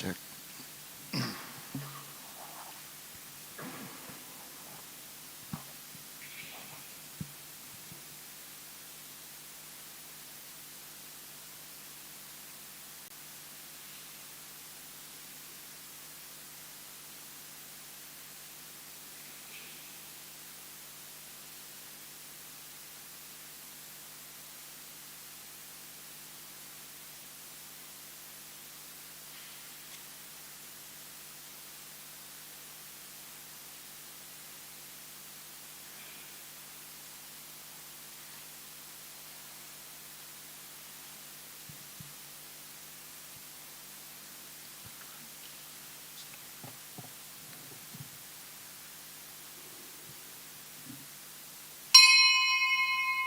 Check.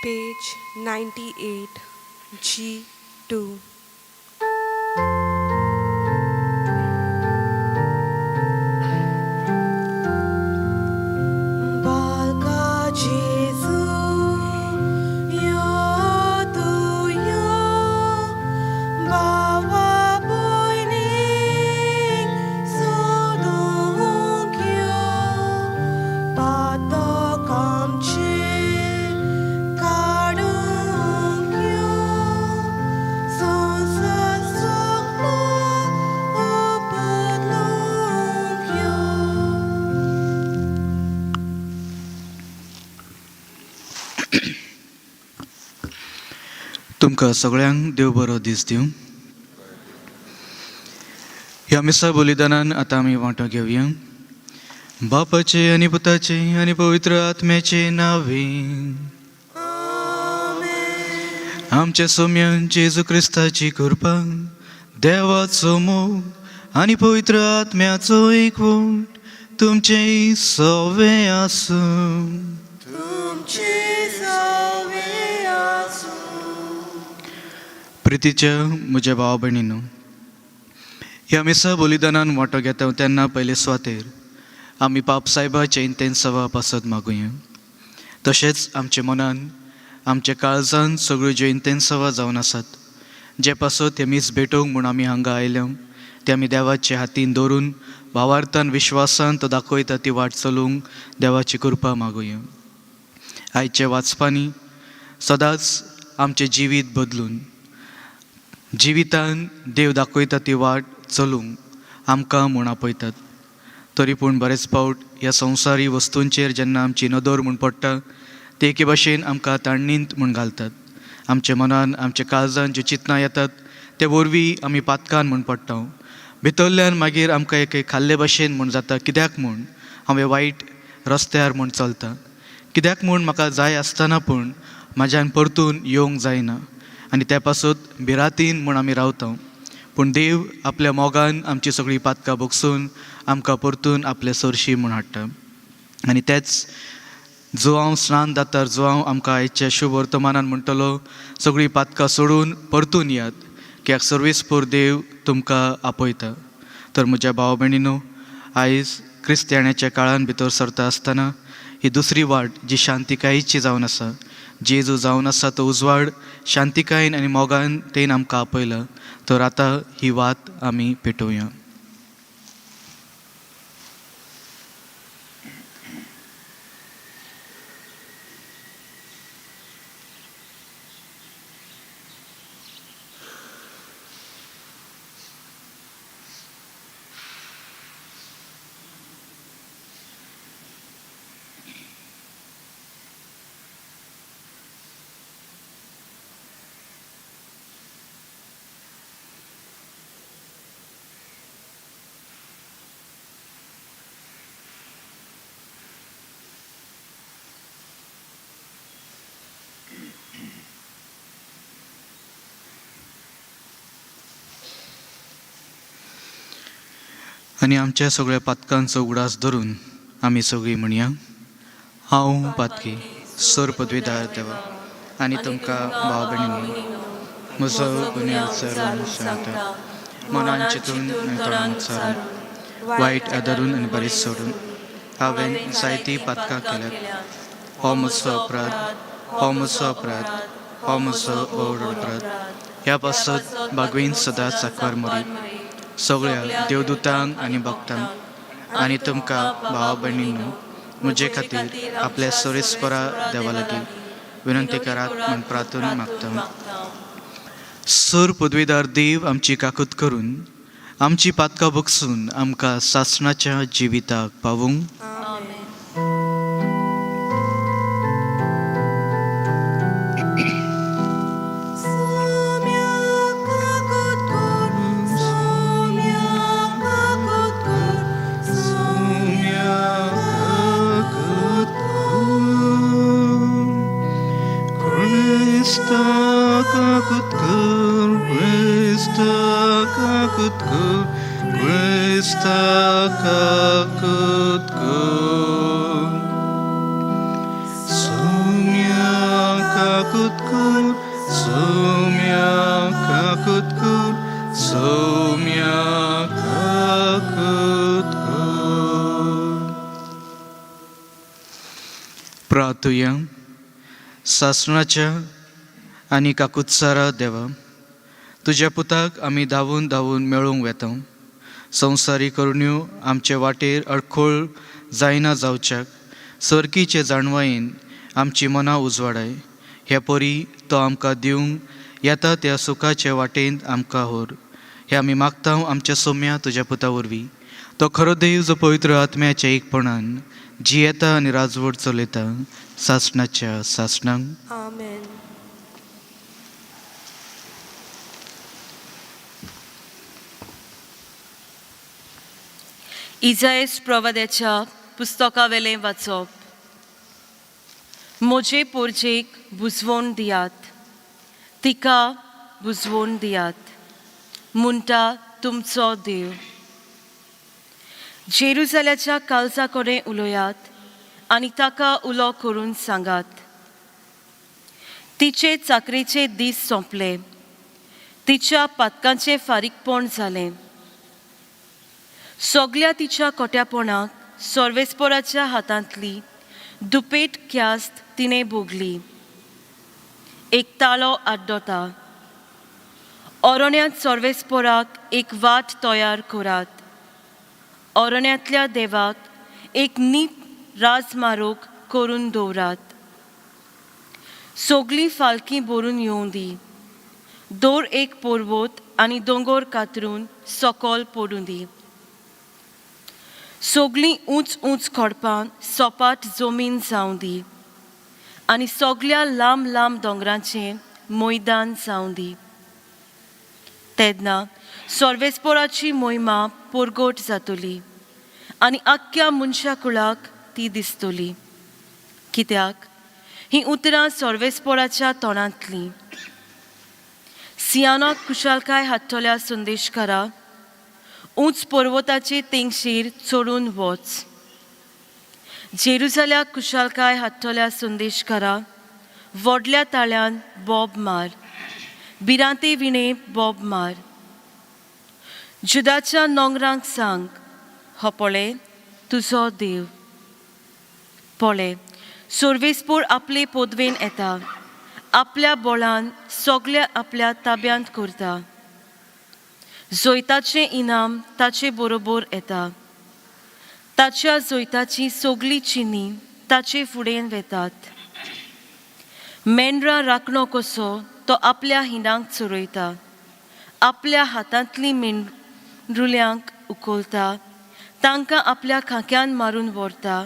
Page 98, G2. Balka Jesu, yo tu yo, bawa boining sudung kyo, pato kamche kadung kyo, sonsa soklo upodlung kyo. तुमकां सगळ्यांक देव बरो दीस दिवं. ह्या मिसा बलिदानान आतां आमी वांटो घेवया. बापाचे आनी पुताचे आनी पवित्र आत्म्याचे नांवे. आमच्या सोम्यान जेजू क्रिस्ताची कृपा, देवाचो मोग आनी पवित्र आत्म्याचो एकवट तुमचें सवे आसूं. तुमचे सवे आसूं. प्रितीच्या म्हज्या भाव भयणीनो, ह्या मिसा बलिदानान वांटो घेता तेन्ना पयले सुवातेर आमी पाप सायबाचें इंतेन्सवा पासत मागुया. तशेंच आमच्या मनान आमच्या काळजान सगळ्यो ज्यो इंतेन्सवा जावन आसात, जे पासत हे मीस भेटोवंक म्हूण आमी हांगा आयल्या, ते आमी देवाचे हातीन दवरून भावार्थान विश्वासान तो दाखयता ती वाट चलूंक देवाची कृपा मागुया. आयच्या वाचपांनी सदांच आमचें जिवीत बदलून जिवितान देव दाखयता ती वाट चलूंक आमकां म्हूण आपयतात. तरी पूण बरेच फावट ह्या संवसारी वस्तूंचेर जेन्ना आमची नदर म्हूण पडटा, ते एके भाशेन आमकां ताणणींत म्हूण घालतात. आमच्या मनान आमच्या काळजान ज्यो चिंतनां येतात ते वरवीं आमी पातकान म्हूण पडटा. भितरल्यान मागीर आमकां एक खाल्ले भाशेन म्हूण जाता, कित्याक म्हूण हांवें वायट रस्त्यार म्हूण चलता, कित्याक म्हूण म्हाका जाय आसतना पूण म्हाज्यान परतून येवंक जायना, आनी त्या पासत भिरांतीन म्हूण आमी रावता. पूण देव आपल्या मोगान आमची सगळीं पातकां भोगसून आमकां परतून आपले सरशी म्हूण हाडटा. आनी तेच जो हांव स्नान दातार जो हांव आमकां आयच्या शुभ वर्तमानान म्हणटलो, सगळीं पातकां सोडून परतून यात, कित्याक सर्वेस्पोर देव तुमकां आपयता. तर म्हज्या भाव भयणीनो, आयज क्रिस्त्याण्याच्या काळान भितर सरता आसतना ही दुसरी वाट जी शांतिकायेची जावन आसा, जेजू जावन आसा तो उजवाड शांतिकायेन आनी मोगान तेन आमकां आपयला, तर आतां ही वात आमी पेटोवया. आनी आमच्या सगळ्या पातकांचो उगडास धरून आमी सगळीं म्हणया, हांव पातकी सर पदवीदार देवा आनी तुमकां भाव भयणींनी म्हजो गुन्यांव उच्चारून सांगता, मनान चिंतून आनी तोंडान उच्चारून, वायट आदारून आनी बरें सोडून हांवें जायतीं पातकां केल्यात. हो म्हजो अपराध, हो म्हजो अपराध, हो म्हजो व्हड अपराध. ह्या पासत बागवीन सदांच साकर मरी, सगळ्या देवदूतांक आनी भक्तांक आनी तुमकां भावा भयणींनो म्हजे खातीर आपल्या सोरेस्परा देवा लागीं विनंती करात म्हूण प्रार्थना मागता. सर पदवीदार देव आमची काकूत करून आमची पातकां बगसून आमकां सासणाच्या जिविताक पावूंक. आमेन. सोम्या काकूत कर, सोम्या काकूत कर, सोम्या काकूत कर. Krista kakut kur, Krista kakut kur, Krista kakut kur. Sumya kakut kur, Sumya kakut kur, Sumya kakut kur. प्रार्थुया. सासणाच्या आनी काकुत्सारा देवा, तुज्या पुताक आमी धांवून धांवून मेळूंक वेता. संवसारी करण्यो आमचे वाटेर अडखळ जायना जावच्याक सर्कीचे जाणवायेन आमची मनां उजवाडाय. हे परी तो आमकां दिवंक येता त्या सुखाचे वाटेंत आमकां व्हर. हें आमी मागता आमच्या सोम्या तुज्या पुता वरवीं, तो खरो देव जो पवित्र आत्म्याच्या एकपणान जियेता आनी राजवट चलयता सासणाच्या सासणांक. आमेन. इजायस प्रवाद्याच्या पुस्तकावेलें वाचप. म्हजे पोरजेक बुजवण दियात, तिका बुजवण दियात, म्हणटा तुमचो देव. जेरुजाल्याच्या काळजा कडेन उलयात आनी ताका उलो करून सांगात, तिचे चाकरेचे दीस सोंपले, तिच्या पातकांचें फारीकपण जालें. सगल्या तिच्या कोट्यापणाक सर्वेस्पोराच्या हातांतली दुपेट ख्यास्त तिणें भोगली. एक ताळो आड्डोता, अरण्यांत सर्वेस्पोराक एक वाट तयार करात, अरण्यांतल्या देवाक एक नीट राजमारोग करून दवरात. सगलीं फालकी भरून येवं दी, दर एक पर्वत आनी दोंगर कातरून सकल पडूं दी. सगलीं ऊंच ऊंच खडपां सपाट जमीन जावं दी आनी सगल्या लांब लांब दोंगरांचें मैदान जावं दी. तेन्ना सर्वेस्पोराची मोहिमा परगट जातली आनी आख्ख्या मनशा कुळाक ती दिसतली. कित्याक हीं उतरां सर्वेस्पोराच्या तोंडांतलीं. सियानाक खुशालकाय हाडटल्या संदेशकारा, ऊंच पर्वताचे तेंगशेर चडून वच. जेरुजाल्याक खुशालकाय हाडटल्या संदेशकारा, व्हडल्या ताळ्यान बोब मार, भिरांते विणे बोब मार. जुदाच्या नोंगरांक सांग, हो पळय तुजो देव. पळय सर्वेस्पोर आपले पदवेन येता, आपल्या बळान सगल्या आपल्या ताब्यांत करता. जैताचें इनाम ताचे बरोबर येता, ताच्या जैताचीं सगलीं चिन्नी ताचे फुडें वेतात. मेंढरां राखणो कसो तो आपल्या हिंडांक चरयता, आपल्या हातांतलीं मेंढरुल्यांक उखलता, तांकां आपल्या खांक्यान मारून व्हरता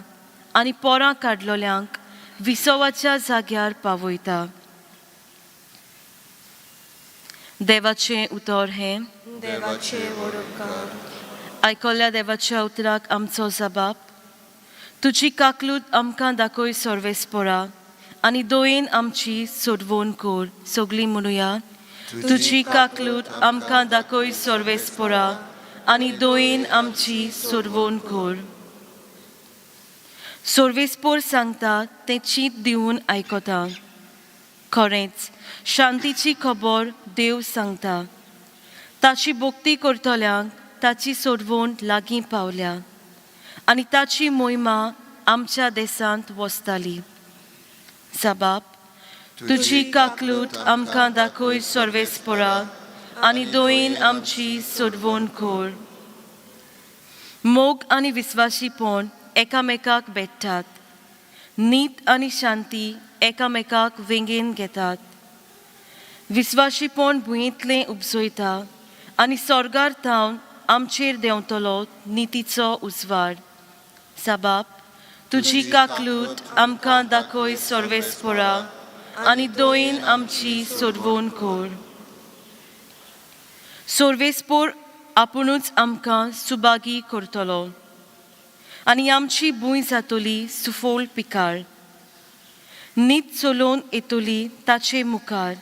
आनी पोरां काडलोल्यांक विसवाच्या जाग्यार पावयता. देवाचें उतर हें. देवाचे वरकार. आयकल्ल्या देवाच्या उतराक आमचो जबाब. तुजी काकलूत आमकां दाखय सर्वेस्पोरा आनी दोयेन आमची सोडवण कर. सगलीं म्हणुया, तुजी काकलूत आमकां दाखय सर्वेस्पोरा आनी दोयेन आमची सोडवण कर. सर्वेस्पोर सांगता तें चीत दिवन आयकता. खरेंच शांतीची खबर देव सांगता. ताची भक्ती करतल्यांक ताची सोडवण लागीं पावल्या आनी ताची मोहिमा आमच्या देशांत वसताली. जबाब, तुजी काकलूट आमकां दाखय सर्वेस्पोरा आनी दोयेन आमची सोडवण कर. मोग आनी विस्वाशीपण एकामेकाक भेट्टात, नीत आनी शांती एकामेकाक वेंगेन घेतात. विस्वाशीपण भुंयेंतलें उपजयता आनी स्वर्गार थावन आमचेर देंवतलो नितीचो उजवाड. साबाब, तुजी काकलूट आमकां दाखय सर्वेस्पोरा आनी दोयेन आमची सोडवण कर. सर्वेस्पोर आपुणूच आमकां सुभागी करतलो आनी आमची भूंय जातली सुफोल पिकाळ. नीत चलोवन येतली ताचे मुखार,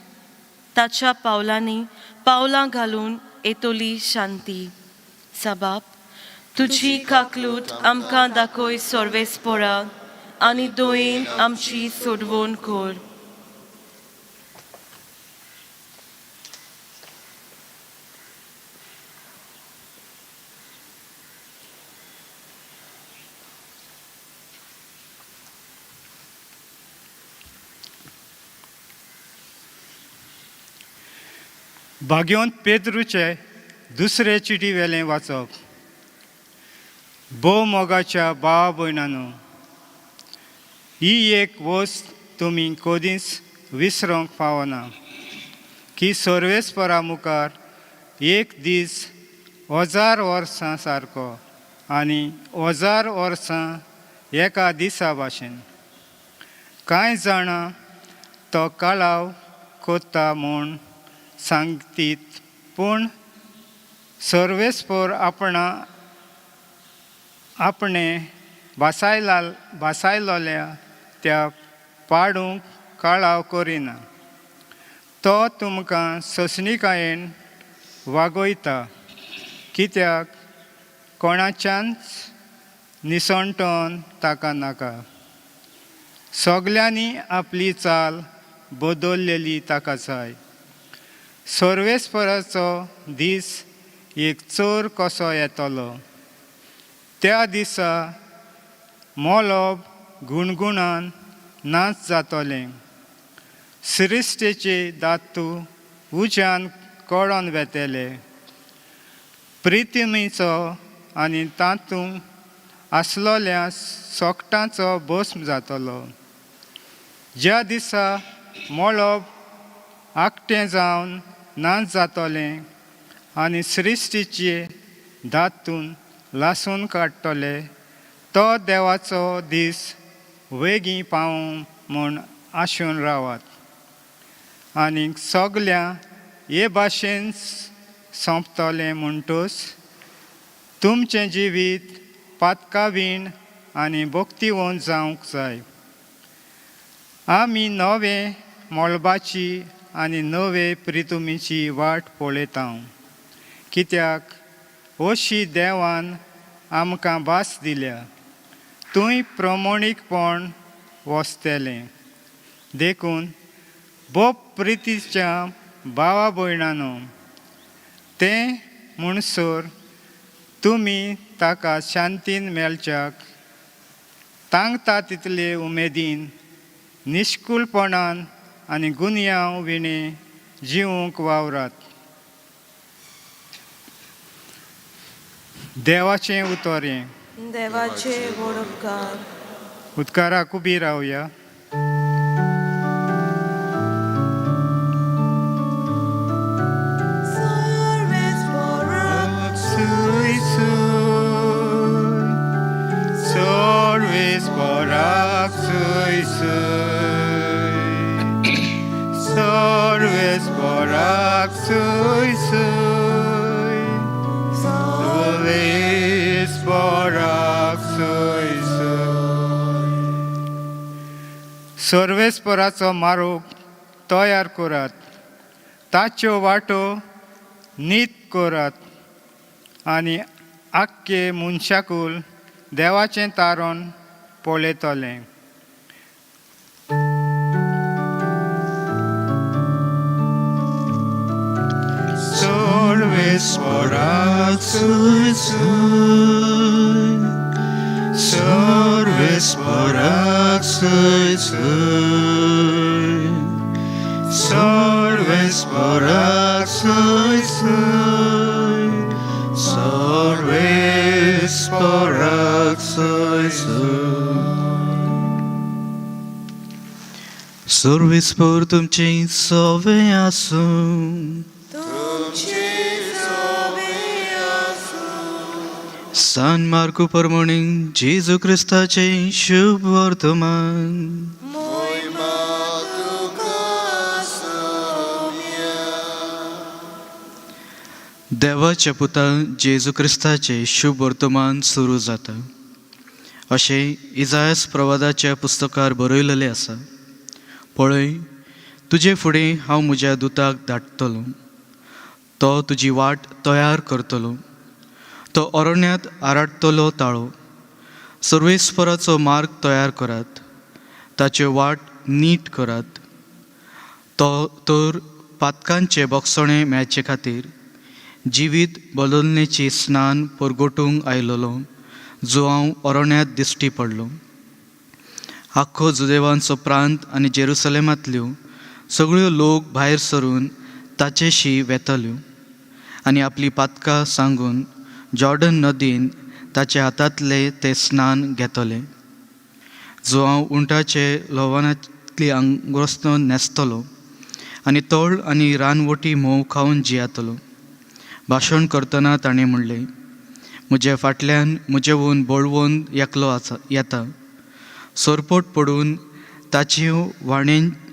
ताच्या पावलांनी पावलां घालून येतली शांती. साबाब, तुजी काकलूट आमकां दाखय सर्वेस्पोरा आनी दोयेन आमची सोडवण कर. भाग्योंत पेद्रूचे दुसरे चिटी वेलें वाचप. भोव मोगाच्या भावा भयणानो, ही एक वस्त तुमी कदींच विसरोंक फावना की सर्वेस्परा मुखार एक दीस 1000 वर्सां सारको आनी 1000 वर्सां एका दिसा भाशेन. कांय जाणां तो काळाव कोत्ता म्हूण सांगतीत, पूण सर्वेस्पोर आपणा आपणे भासायलोल्या त्या पाडूंक काळाव करिना. तो तुमकां सोंसणिकायेन वागयता, कित्याक कोणाच्यानच निसणटोन ताका नाका. सगल्यांनी आपली चाल बदललेली ताका जाय. सर्वेस्पराचो दीस एक चोर कसो येतलो. त्या दिसा मोलोब गुणगुणान नाच जातलें. सृश्टेचे दातू उज्यान कळोन वेतले. प्रितिमीचो आनी तातूंत आसलोल्या सोकटांचो भस्म जातलो. ज्या दिसा मळब आकटें जावन नाच जातलें आनी सृश्टीचे दातून लासून काडटले, तो देवाचो दीस वेगीं पावूं म्हूण आशून रावात. आनी सगल्या हे भाशेन सोंपतलें म्हणटूच तुमचें जिवीत पातकावीण आनी भक्तिवंत जावंक जाय. आमी नवे मळबाची आनी नवे प्रितुमीची वाट पळयता, कित्याक अशी देवान आमकां भास दिल्या थंय प्रमाणीकपण वसतलें. देखून भोव प्रितीच्या भावा भयणानो, तें म्हणसर तुमी ताका शांतीन मेळच्याक तांगता तितले उमेदीन निश्कुलपणान आनी गुन्यांव विणें जिवूंक वावरात. देवाचें उतर हें. देवाचे व्हड उपकार. उदकाराक उबी रावया. सर्वेस्पोराक सुय सुय, सर्वेस्पोराक सुय सुय, सर्वेस्पोराक सुय सुय. सर्वेस्पराचो मारोग तयार करात, ताच्यो वाटो नीत करात आनी आख्खे मनशाकूल देवाचें तारण पळयतलें. सर्वेस्पराक सुय सुय, सर्वेस्पराक सुय सुय, सर्वेस्पराक सुय. सय, सर्वेस्पराक सय सय. सर्वेस्पर तुमचें सवें आसूं. तुमचे सवे आसूं. सान मार्कू परमणी जेजू क्रिस्ताचें शुभ वर्तमान. मोहिमा तुका सोम्या. देवाच्या पुता जेजू क्रिस्ताचें शुभ वर्तमान सुरू जाता अशें इजायस प्रवादाच्या पुस्तकार बरयलेलें आसा. पळय, तुजे फुडें हांव म्हज्या दुताक धाडटलो, तो तुजी वाट तयार करतलो. तो अरण्यांत आराडटलो ताळो, सर्वेस्पराचो मार्ग तयार करात, ताच्यो वाट नीट करात. तो तर पातकांचे बोगसणे मेळचे खातीर जिवीत बदलण्याची स्नान परगटूंक आयलेलो जुआंव अरण्यांत दिश्टी पडलो. आख्खो जुदेवांचो प्रांत आनी जेरुसलेमांतल्यो सगळ्यो लोक भायर सरून ताचेशी वेताल्यो आनी आपली पातकां सांगून जॉर्डन नदीन ताच्या हातांतलें तें स्नान घेतलें. जुआंव उंटाचे ल्होवानांतली आंगवस्त्र न्हेसतलो आनी तळ आनी रानवटी म्होंव खावन जियेतलो. भाशण करतना ताणें म्हणलें, म्हजे फाटल्यान म्हजेवून बळवंत एकलो आसा येता, सरपट पडून ताची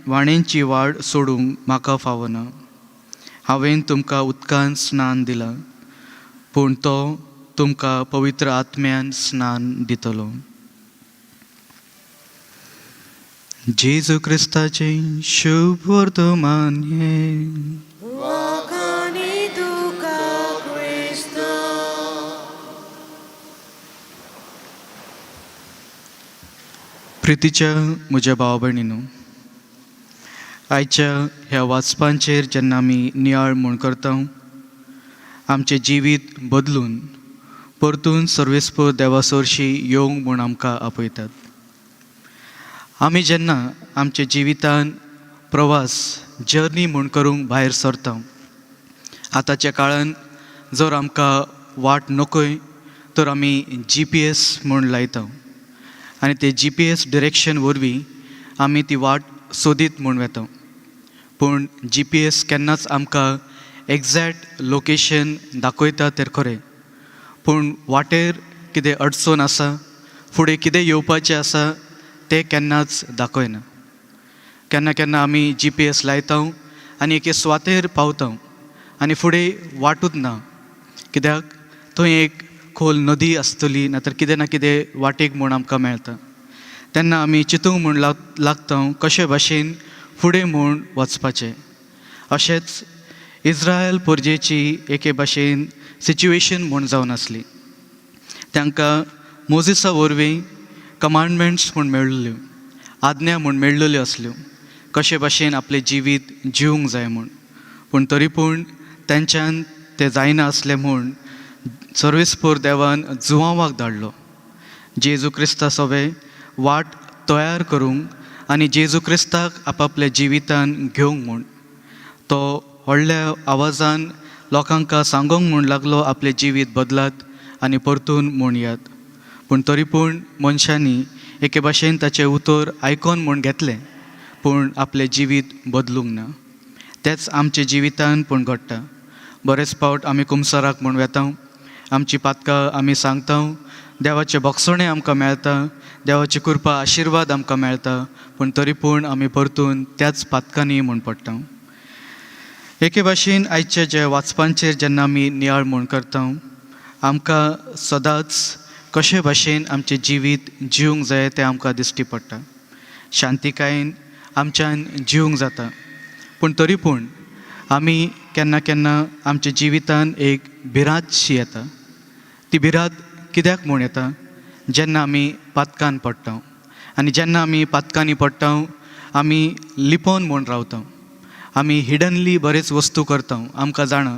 वाणेंची वाड सोडूंक म्हाका फावना. हांवें तुमकां उदकान स्नान दिलां, पूण तो तुमकां पवित्र आत्म्यान स्नान दितलो. जेजू क्रिस्ताचें शुभ वर्तमान हें. वाखाणी तुका क्रिस्ता. प्रितीच्या म्हज्या भाव भयणीनो, आयच्या ह्या वाचपांचेर जेन्ना आमी नियाळ म्हूण करता, आमचें जिवीत बदलून परतून सर्वेस्पर देवा सरशी येवंक म्हूण आमकां आपयतात. आमी जेन्ना आमच्या जिवितान प्रवास जर्नी म्हूण करूंक भायर सरता, आतांच्या काळान जर आमकां वाट नकय तर आमी जीपीएस म्हूण लायता आनी ते जीपीएस डिरेक्शन वरवीं आमी ती वाट सोदीत म्हूण वेता. पूण जीपीएस केन्नाच आमकां एग्जॅक्ट लोकेशन दाखयता तर खरें, पूण वाटेर कितें अडचण आसा, फुडें कितें येवपाचें आसा तें केन्नाच दाखयना. केन्ना केन्ना आमी जीपीएस लायता आनी एके सुवातेर पावता आनी फुडें वाटूच ना, कित्याक थंय एक खोल नदी आसतली ना तर कितें ना कितें वाटेक म्हूण आमकां मेळटा. तेन्ना आमी चिंतूंक म्हूण लागता कशे भाशेन फुडें म्हूण वचपाचें. अशेंच इज्रायल परजेची एके भाशेन सिच्युएशन म्हूण जावन आसली. तांकां मोजिसा वरवीं कमांडमेंट्स म्हूण मेळ्ळ्यो, आज्ञा म्हूण मेळ्ळ्यो आसल्यो कशे भाशेन आपलें जिवीत जिवंक जाय म्हूण. पूण तरी पूण तेंच्यान तें जायना आसलें म्हूण सर्वेस्पर देवान जुआंवाक धाडलो जेजू क्रिस्ता सोबे वाट तयार करूंक आनी जेजू क्रिस्ताक आपापल्या जिवितान घेवंक म्हूण. तो व्हडल्या आवाजान लोकांक सांगोंक म्हूण लागलो आपलें जिवीत बदलात आनी परतून म्हूण यात. पूण तरी पूण मनशांनी एके भाशेन ताचें उतर आयकोन म्हूण घेतलें, पूण आपलें जिवीत बदलूंक ना. तेंच आमच्या जिवितान पूण घडटा. बरेच फावट आमी कुमसाराक म्हूण वेता, आमची पातकां आमी सांगता, देवाचें भोगसणें आमकां मेळटा, देवाची कृपा आशिर्वाद आमकां मेळटा, पूण तरी पूण आमी परतून त्याच पातकांनी म्हूण पडटा. एके भाशेन आयच्या ज्या वाचपांचेर जेन्ना आमी नियाळ म्हूण करता, आमकां सदांच कशे भाशेन आमचें जिवीत जिवंक जाय तें आमकां दिश्टी पडटा. शांतिकायेन आमच्यान जिवंक जाता, पूण तरी पूण आमी केन्ना केन्ना आमच्या जिवितान एक भिरांतशी येता. ती भिरांत कित्याक म्हूण येता? जेन्ना आमी पातकान पडटा आनी जेन्ना आमी पातकांनी पडटा आमी लिपोवन म्हूण रावता, आमी हिडनली बरेच वस्तू करता. आमकां जाणा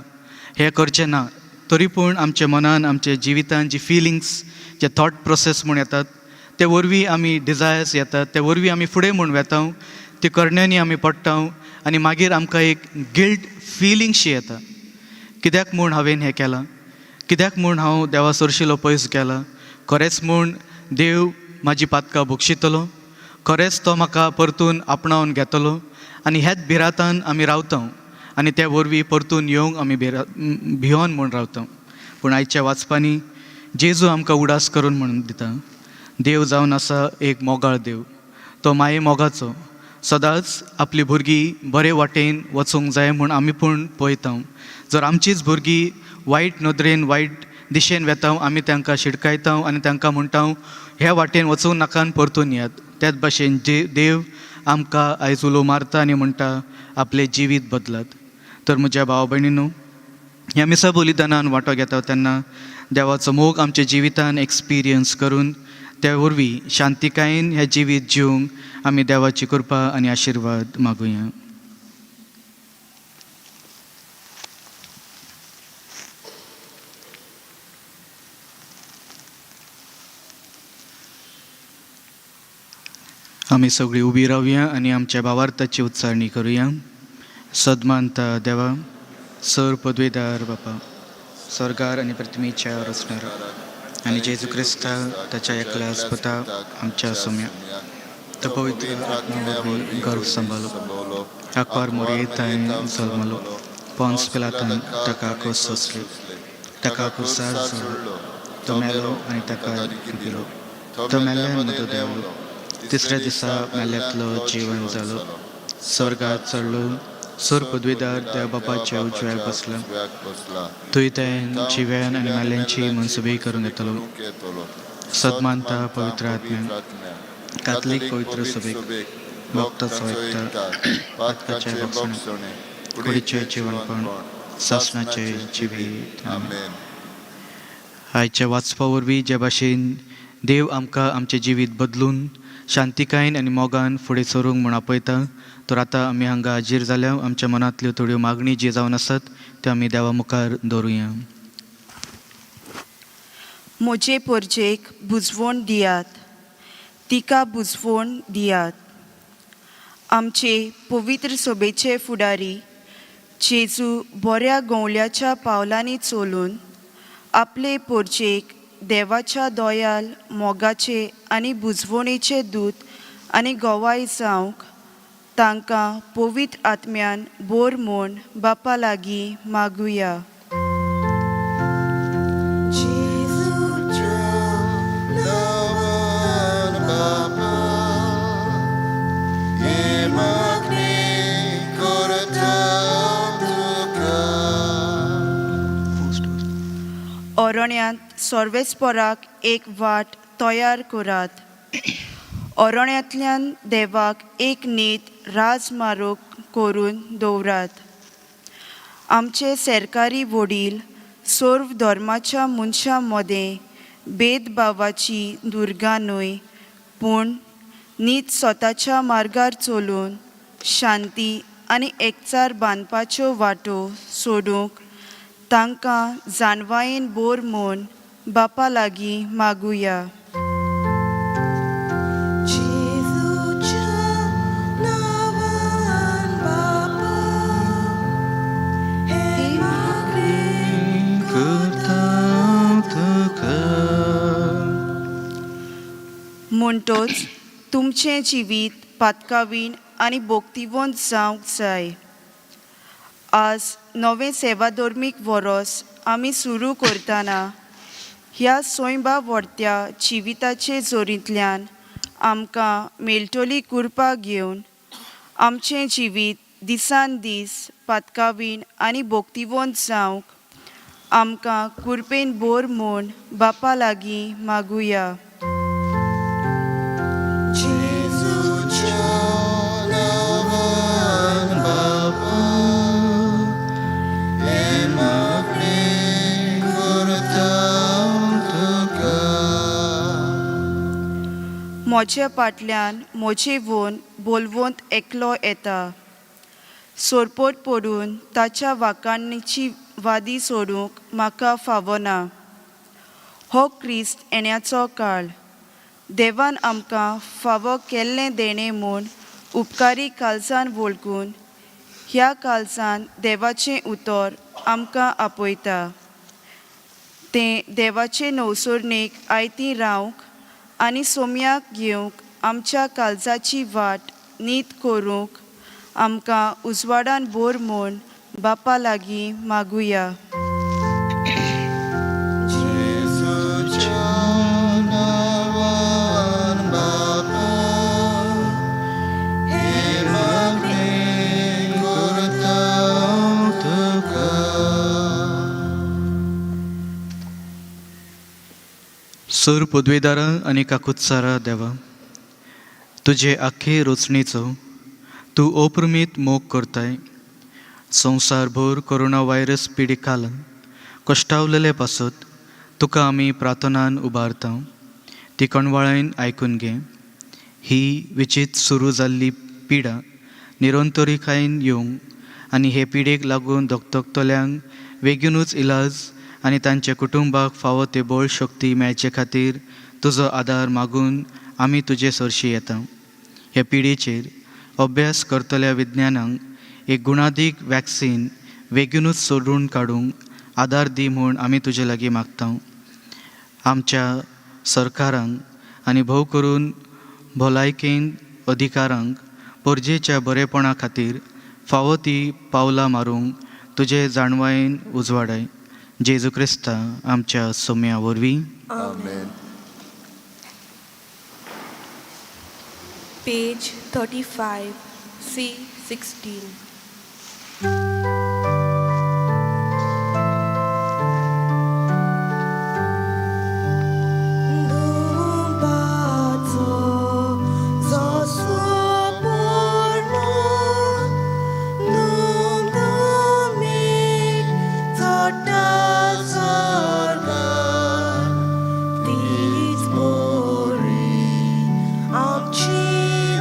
हें करचें ना, तरी पूण आमच्या मनान आमच्या जिवितान जी फिलिंग्स जे थॉट प्रोसेस म्हूण येतात ते वरवीं आमी डिजायर्स येतात, ते वरवीं आमी फुडें म्हूण वेता, ती करण्यांनी आमी पडटा आनी मागीर आमकां एक गिल्ट फिलिंगशी येता. कित्याक म्हूण हांवें हें केलां, कित्याक म्हूण हांव देवा सरशिलो पयस गेला, खरेंच म्हूण देव म्हाजी पातकां बक्षितलो, खरेंच तो म्हाका परतून आपणावन घेतलो. आनी ह्याच भिरांतान आमी रावता आनी त्या वरवीं परतून येवंक आमी भियोन म्हूण रावता. पूण आयच्या वाचपांनी जेजू आमकां उडास करून म्हणून दिता, देव जावन आसा एक मोगाळ देव, तो माये मोगाचो, सदांच आपली भुरगीं बरे वाटेन वचूंक जाय म्हूण आमी पूण पळयता. जर आमचीच भुरगीं वायट नदरेन वायट दिशेन वेता आमी तांकां शिडकायता आनी तांकां म्हणटा ह्या वाटेन वचूंक नाका आनी परतून येयात. त्याच भाशेन जे देव आमकां आयज उलो मारता आनी म्हणटा आपलें जिवीत बदलात. तर म्हज्या भाव भयणीनू, ह्या मिसा बलिदानान वांटो घेता तेन्ना देवाचो मोग आमच्या जिवितान एक्सपिरियन्स करून त्या वरवीं शांतिकायेन हें जिवीत जिवंक आमी देवाची कृपा आनी आशिर्वाद मागुया. आमी सगळीं उबी रावया आनी आमच्या भावार्थाची उच्चारणी करुया. सदमानता देवा, सर पदवेदार बापा, स्वर्गार आनी प्रतिमेच्या रचणार आनी जेजू क्रिस्ता ताच्या एकल्या पुता आमच्या सोम्या, तो पवित्र आत्म्या वरवीं गर्भ सांबाळलो, आकवार मोरयेताय जल्मलो, पोन्स पिलातान ताका खोस सोंसली, ताका खुर्सार चडलो, तो मेलो आनी ताका दिलो, तो मेल्ल्यान मदो देंवलो, तिसऱ्या दिसा मेल्यांतलो जिवन जालो, स्वर्गात चडलो, सोर पदवीदार देव बापाच्या उजव्याक बसला, थंय तें जिव्यान आनी मेल्यांची मनसुबी करूंक येतलो. सदमानता पवित्र आत्म्यान, कातलीक पवित्र सभेक, भक्ताचो एकता, पातकाचें भोगसणें, कुडीचें जिवनपण, सासणाचें जिवीत. आमेन. आयच्या वाचपा वरवीं जे भाशेन देव आमकां आमचें जिवीत बदलून शांतिकायेन आनी मोगान फुडें सरूंक म्हूण आपयता, तर आतां आमी हांगा हाजीर जाल्या आमच्या मनांतल्यो थोड्यो मागणी जी जावन आसात त्यो आमी देवा मुखार दवरुया. म्हजे परजेक बुजवण दियात, तिका बुजवण दियात. आमचे पवित्र सोबेचे फुडारी जेजू बऱ्या गवल्याच्या पावलांनी चलून आपले पोरजेक देवाच्या दोयाल मोगाचे आनी बुजवणेचे दूत आनी गोवाय जावंक तांकां पवित्र आत्म्यान बोर म्हूण बापा लागीं मागुया. अरण्यांत सर्वेस्पराक एक वाट तयार करात, अरण्यांतल्यान देवाक एक नीत राजमार्ग करून दवरात. आमचे सरकारी वडील सर्व धर्माच्या मनशां मदें भेदभावाची दुर्गां न्हय, पूण नीत स्वताच्या मार्गार चलून शांती आनी एकचार बांदपाच्यो वाटो सोडूंक तांकां जाणवायेन बोर म्हूण बापा लागीं मागुया. म्हणटोच तुमचें जिवीत पातकावीण आनी भोक्तिवंत जावंक जाय. आज नवें सेवाधर्मीक वरोस आमी सुरू करतना ह्या स्वयंबा व्हडत्या जिविताचे जोरींतल्यान आमकां मेळटली कृपा घेवन आमचें जिवीत दिसान दीस पातकावीण आनी भोक्तिवंत जावंक आमकां कृपेन बोर म्हूण बापा लागीं मागुया. म्हज्या फाटल्यान म्हजे वोन बोलवंत एकलो येता, सोरपोट पडून ताच्या वाकाणीची वादी सोडूंक म्हाका फावना. हो क्रिस्त येण्याचो काळ, देवान आमकां फावो केल्लें देणें म्हूण उपकारी काळजान वळखून ह्या काळजान देवाचें उतर आमकां आपयता. तें देवाचे नवसरणेक आयती रावंक आनी सोम्याक घेवंक आमच्या काळजाची वाट नीत करूंक आमकां उजवाडान भर म्हूण बापा लागीं मागुया. जेजूच्या नांवान बापा, हे मागणें करता तुका. सर पदवेदारा आनी काकुत्सारा देवा, तुजे आख्खे रचणेचो तूं अप्रमीत मोग करताय. संवसारभर कोरोना व्हायरस पिडिकालन कश्टावलेले पासत तुका आमी प्रार्थनान उबारता. ती कणवाळायन आयकून घे. ही विचीत सुरू जाल्ली पिडा निरंतरिकायेन येवंक आनी हे पिडेक लागून धकधकतल्यांक बेगीनूच इलाज आनी तांच्या कुटुंबाक फावो ते बळ शक्ती मेळचे खातीर तुजो आदार मागून आमी तुजे सरशी येता. हे पिडेचेर अभ्यास करतल्या विज्ञानांक एक गुणादीक वॅक्सीन बेगीनूच सोदून काडूंक आदार दी म्हूण आमी तुजे लागीं मागता. आमच्या सरकारांक आनी भोव करून भलायकेन अधिकारांक परजेच्या बरेपणा खातीर फावो ती पावलां मारूंक तुजे जाणवायेन उजवाडाय. जेजू क्रिस्ता आमच्या सोम्या वरवीं. आमेन. Page 35, C16. दुबाचो जसो पूर्ण दुमदुमीक चडटा स्वर्गार, तीच बरी आमची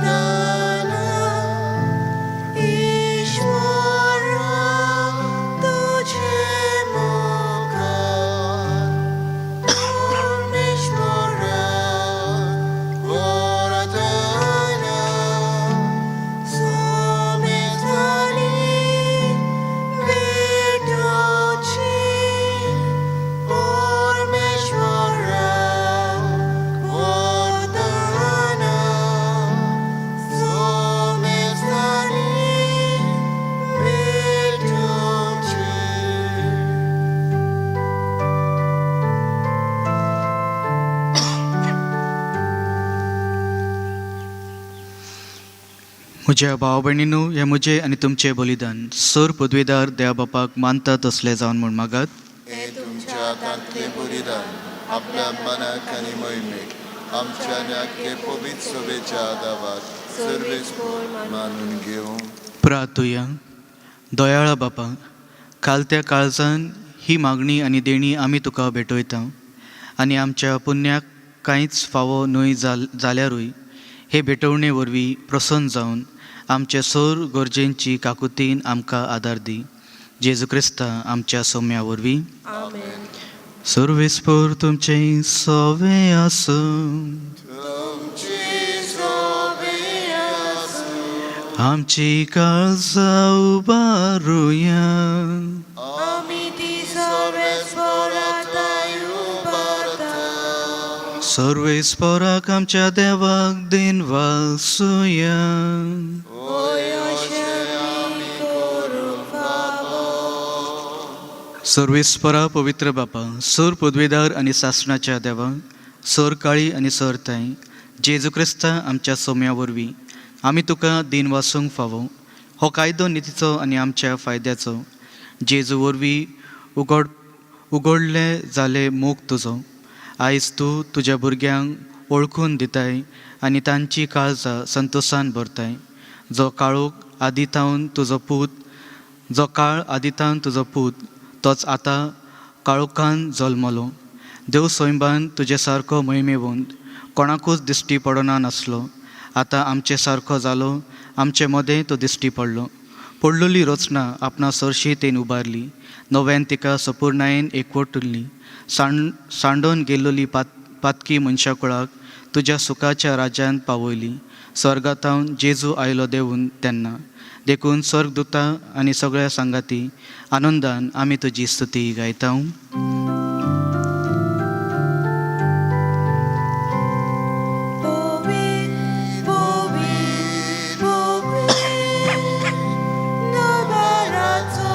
दानां. ईश्वरा तुजे मुखार, परमेश्वरा वरदाना, सोमेस्तानी भेटोची, परमेश्वरा वरदाना, सोमेस्तानी भेटोची. म्हज्या भाव भयणीनू, हें म्हजें आनी तुमचें बलिदान सर पदवेदार देवा बापाक मानता तसलें जावन म्हूण मागात. हे तुमच्या हातांतलें बलिदान आपल्या मनाक आनी मोहिमेक आमच्या नाके पवित्र सभेच्या आदावाक सर्वेस मानून घेवं. प्रार्थुया. दयाळा बापा, खालत्या काळजान ही मागणी आनी देणी आमी तुका भेटयता आनी आमच्या पुण्याक कांयच फावो न्हय जाल्यारूय हे भेटवणे वरवीं प्रसन्न जावन आमचे सर गरजेंची काकुतीन आमकां आदार दी. जेजू क्रिस्ता आमच्या सोम्या वरवीं. Amen. सर्वेस्पर तुमचें सवे आसूं. तुमची सोबे आसूं. आमची काळजां उबारुया. आमी ती सर्वेस्पराताय उबारता. सर्वेस्पराक आमच्या देवाक दिन वासुया. होय, अशें आमी करूंक फावो. सर्वेस्परा पवित्र बापा, सर पदवेदार आनी सासणाच्या देवा, सर काळी आनी सर ताई, जेजू क्रिस्ता आमच्या सोम्या वरवीं आमी तुका दिन वासूंक फावो. हो कायदो नितीचो आनी आमच्या फायद्याचो. जेजू वरवीं उगडले जाले मोग तुजो आयज तूं तुज्या भुरग्यांक वळखून दिताय आनी तांची काळजां संतोसान भरताय. जो काळोख आदी थावन तुजो पूत, जो काळ आदितान तुजो पूत, तोच आतां काळोखान जल्मलो. देव सैंबान तुजे सारको महिमेवंत कोणाकूच दिश्टी पडना नासलो, आतां आमचे सारको जालो. आमचे मदें तो दिश्टी पडलो. पडलेली रचना आपणा सरशी तेन उबारली, नव्यान तिका सपुर्णायेन एकवटुल्ली. सांडोन गेल्लोली पातकी मनशाकुळाक तुज्या सुखाच्या राज्यांत पावयली. स्वर्गांतावन जेजू आयलो देवून तेन्ना देखून स्वर्गदूता आनी सगळ्या सांगाती आनंदान आमी तुजी स्तुती गायता. पवित्र, पवित्र, पवित्र, नगराचो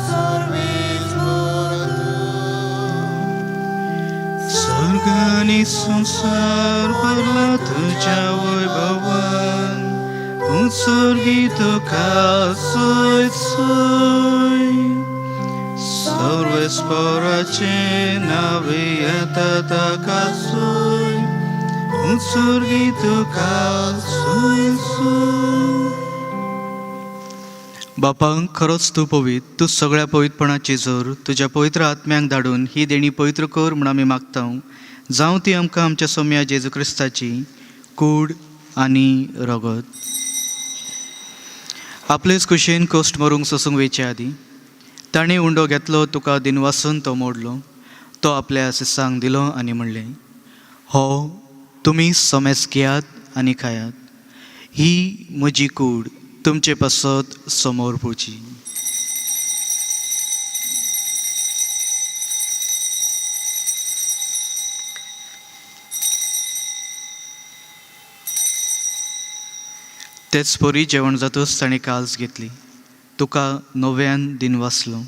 सर्वेस्पर तूं. स्वर्ग आनी संवसार भरला तुज्या वैभवान, उत्सर्गी तुका सोय सोय. सर्वेस्पराचें नांव येता ताका सोय, उत्सर्गी तुका सोय सोय. बापा, खरोच तूं पवित्र, तूं सगळ्या पवित्रपणाची जोर. तुज्या पवित्र आत्म्यांक धाडून ही देणी पवित्र कर म्हूण आमी मागता. जावं ती आमकां आमच्या सोम्या जेजू क्रिस्ताची कूड आनी रगत. आपलेच कुशेन कश्ट मरूंक सोसूंक वेचे आदीं ताणें उंडो घेतलो, तुका दिनवासून तो मोडलो, तो आपल्या शिसांक दिलो आनी म्हणलें, हो तुमी समेस घेयात आनी खायात. ही म्हजी कूड तुमचे पासत समोर पुरची. तेच परी जेवण जातूच ताणें काल्स घेतली, तुका नव्यान दिनवासलो,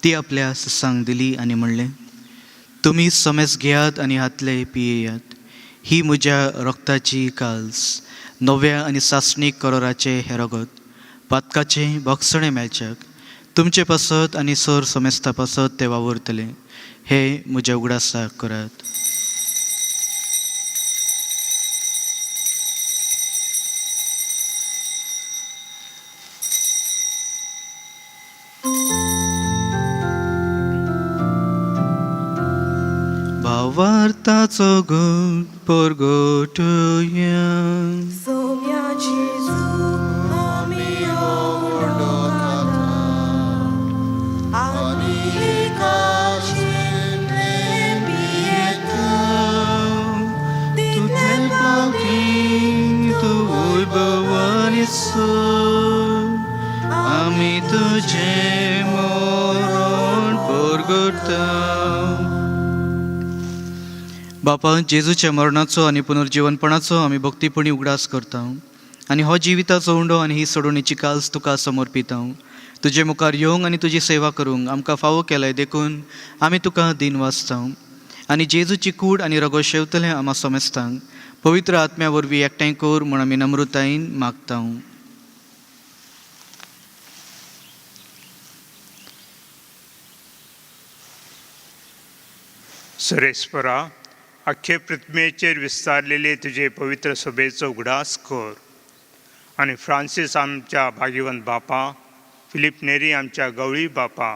ती आपल्या शिसांक दिली आनी म्हणलें, तुमी समेस घेयात आनी हातले पियेयात. ही म्हज्या रक्ताची काल्स, नव्या आनी सासणीक करोराचें हें रगत. पातकाचें भोगसणें मेळच्याक तुमचे पासत आनी सर समेस्ता पासत ते वावुरतले. हे म्हज्या उगडासाक करात. भावार्थाचो गुण परगटुया. सोम्या जेजू, आमी उंडो खाता आनी काळशेंतलें पियेता. तुले पावटी तूं वैभवान आमी तुजें मरण परगटता. बापा, जेजूच्या मरणाचो आनी पुनर्जिवनपणाचो आमी भक्तीपणी उगडास करता आनी हो जिविताचो उंडो आनी ही सोडवणीची काल्स तुका समर्पिता. तुजे मुखार येवंक आनी तुजी सेवा करूंक आमकां फावो केलाय, देखून आमी तुका दिन वाचता. आनी जेजूची कूड आनी रगत शेवतले आमा समेस्तांक पवित्र आत्म्या वरवीं एकठांय कर म्हूण आमी नम्रतायेन मागता. सुरेश्वरा, अख्खे पृथ्वीचेर विस्तारलेले तुजे पवित्र सभेचो उगडास कर आनी फ्रांसीस आमच्या भाग्यवंत बापा, फिलीप नेरी आमच्या गवळी बापा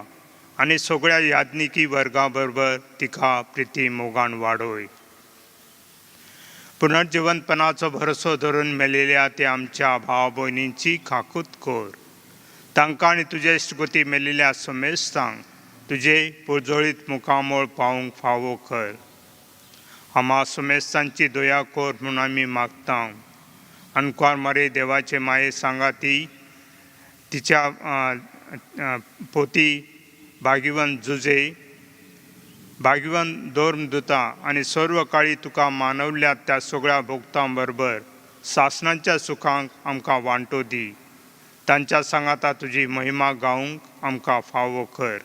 आनी सगळ्या याज्ञिकी वर्गा बरोबर तिका प्रिती मोगान वाडोय. पुनर्जिवंतपणाचो भरसो धरून मेलेल्या ते आमच्या भाव भयणींची खाकूत कर. तांकां आनी तुजे इश्टगती मेलेल्या समेस्तांक तुजे पुर्जोळीत मुखामळ पावूंक फावो कर. आमा समेस्तांची दया कर म्हूण आमी मागता. अनकुवार मरे देवाचे माये सांगाती तिच्या पोती भाग्यवंत जुजे, भाग्यवंत धर्मदुता आनी सर्व काळी तुका मानवल्यात त्या सगळ्या भोक्तां बरोबर सासणाच्या सुखांक आमकां वांटो दी. तांच्या सांगाता तुजी महिमा गावंक आमकां फावो कर,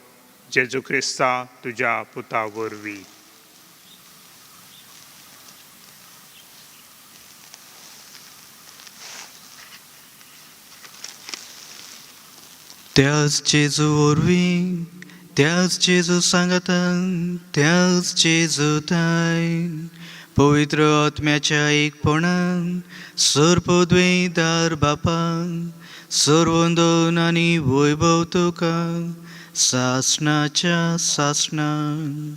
जेजू क्रिस्ता तुज्या पुता वरवीं. त्याच जेजू वरवीं, त्याच जेजू सांगातान, त्याच जेजू तायन, पवित्र आत्म्याच्या एकपणान, सर्पद्वैदार बापान, सर्वंदन आनी वैभव तुका सासणाच्या सासणान.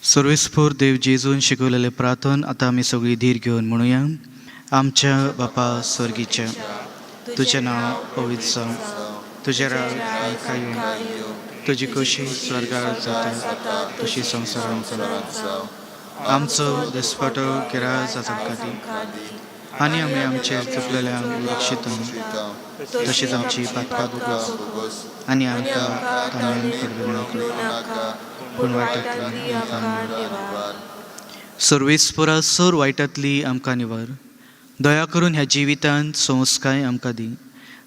सर्वेस्पोर देव जेजून शिकवलेले प्रार्थन आतां आमी सगळी धीर घेवन म्हणुया. आमच्या बापा स्वर्गीच्या, तुजें नांव पवित्र जावं. तुजें राज आमकां येवं, तुजी खोशी स्वर्गार जाता तशी संवसारांत जावं. आमचो दिसपाटो गिराज आमकां दी आनी आमी आमचे चुकलेल्यांक रक्षिता तशीच आमची पातकां भोगोस आनी आमकां ताणें पडूं नाका पूण वायटांतली आमकां निवार. सर्वेस्परा सर वायटांतली आमकां निवार. दया करून ह्या जिवितांत संस्काय आमकां दी.